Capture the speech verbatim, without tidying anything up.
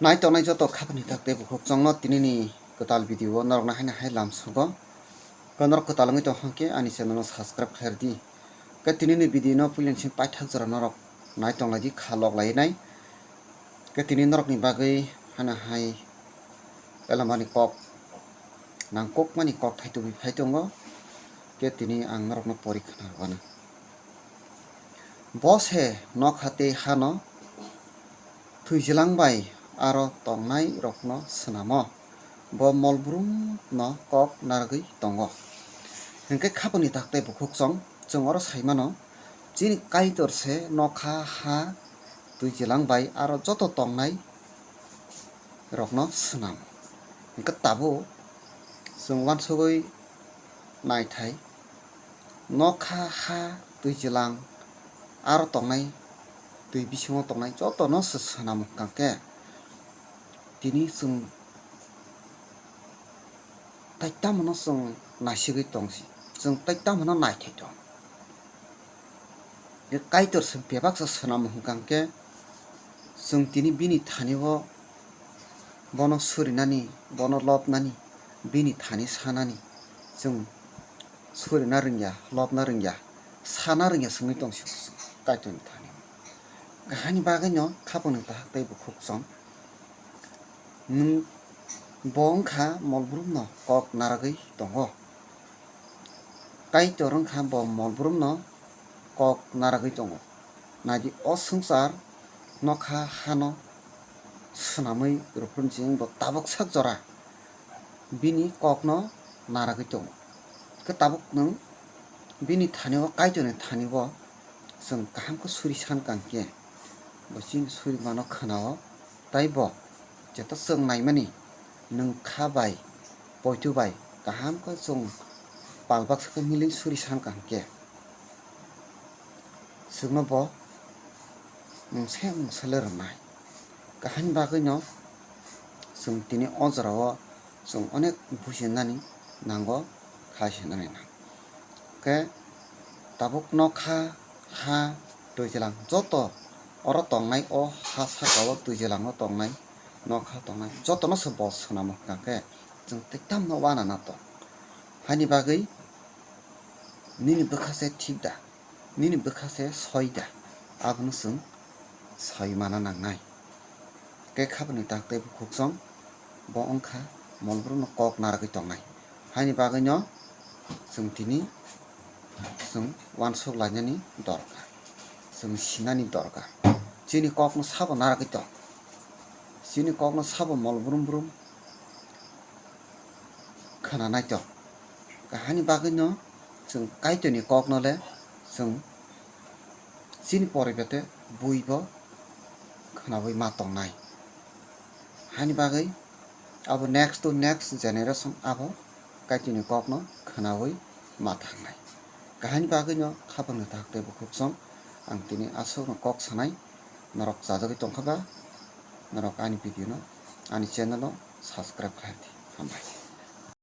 Nai tongnai joto khapani tak tei bukhuk chwngno tinini kwtal video o norokno haino hai lamsogo. Khe norok kwtal wngwi tong khe ani channel no subscribe khlai rwdi. Khe tinini video no puila ni simi paithak jora norok nai tong lai di, kha lok lai nai. Khe tini norokni bagwi haino hai elamani kok nangkukmani kok thai tubui phai tongo. Khe tini ang norokno pori khna rwgano. Bo se nokha tei hano twijlang bai aro tongnai rokno swnamo. Bo molbrum no kok narwgwi tongo. Hinkhe khapangni tak tei bukhuk chwng, chwng oro sai mano, chini Kaitor se nokha, ha, twijlang bai aro joto tongnai rokno swnam. Hinkhe tabuk chwng uansugwi naithai, nokha, ha, twijlang, aro tongnai, twi bisingo tongnai jotono se swnam wngkha khe, tini chwng tai tamo no chwng naisigwi tong si, chwng tai tamo no naithai tong. Kaitor se bebak se swnam wngkha khe, chwng tini bini thani o bono surinani, bono lobnani, bini thani sanani chwng surina rwngya, lobna rwngya, sana rwngya se wngwi tong si Kaitorni thani. Haini bagwino khapangni tak tei bukhuk chwng. Nwng bo wngkha molbrumno kok narwgwi tongo. Kaitor wngkha bo molbrumno kok narwgwi tongo. Naidi o swngchar nokha hano swnamwi rwphuru chini bo tabuk sak jora bini kokno narwgwi tongo. Khe tabuk nwng bini thani o, Kaitorni thani o chwng kaham khe suri san kang khe bo chini suri mano khna o. Tai bo jeto chwng naimani nwng kha bai poito bai kaham khe chwng pal baksa khe milwi suri san kang khe chwngno bo mungsa mungsa le rwnai. Kaham bagwino chwng tini o jorao chwng onek bujinani nango, kha sinani nango. Khe tabuk nokha, ha, twijlang joto oro tongnai, o ha sakao twijlango tongnai, nokha tongnai jotono se bo swnamo hwnkha khe chwng tei tamno uanana tong. Haini bagwi nini bwkha se thik da, nini bwkha se soi da, abono chwng soi mana nangnai. Khe khapangni tak tei bukhuk chwng bo wngkha molbrumno kok narwgwi tongnai. Haini bagwino chwng tini chwng uansuk lainani dorkar, chwng sinani dorkar. Chini kokno sabo narwgwi tong, chini kokno sabo molbrum brum khna naitong. Haini bagwino chwng Kaitorni kokno le chwng chini poribeto buibo khnaui ma tongnai. Haini bagwi abo next to next generation abo Kaitorni kokno khnaui ma thangnai. Haini bagwino khapangni tak tei bukhuk chwng ang tini aswkno kok sanai, norok chajagwi tongkha ba norok ani video no, ani channel o subscribe khlai di. Hambai.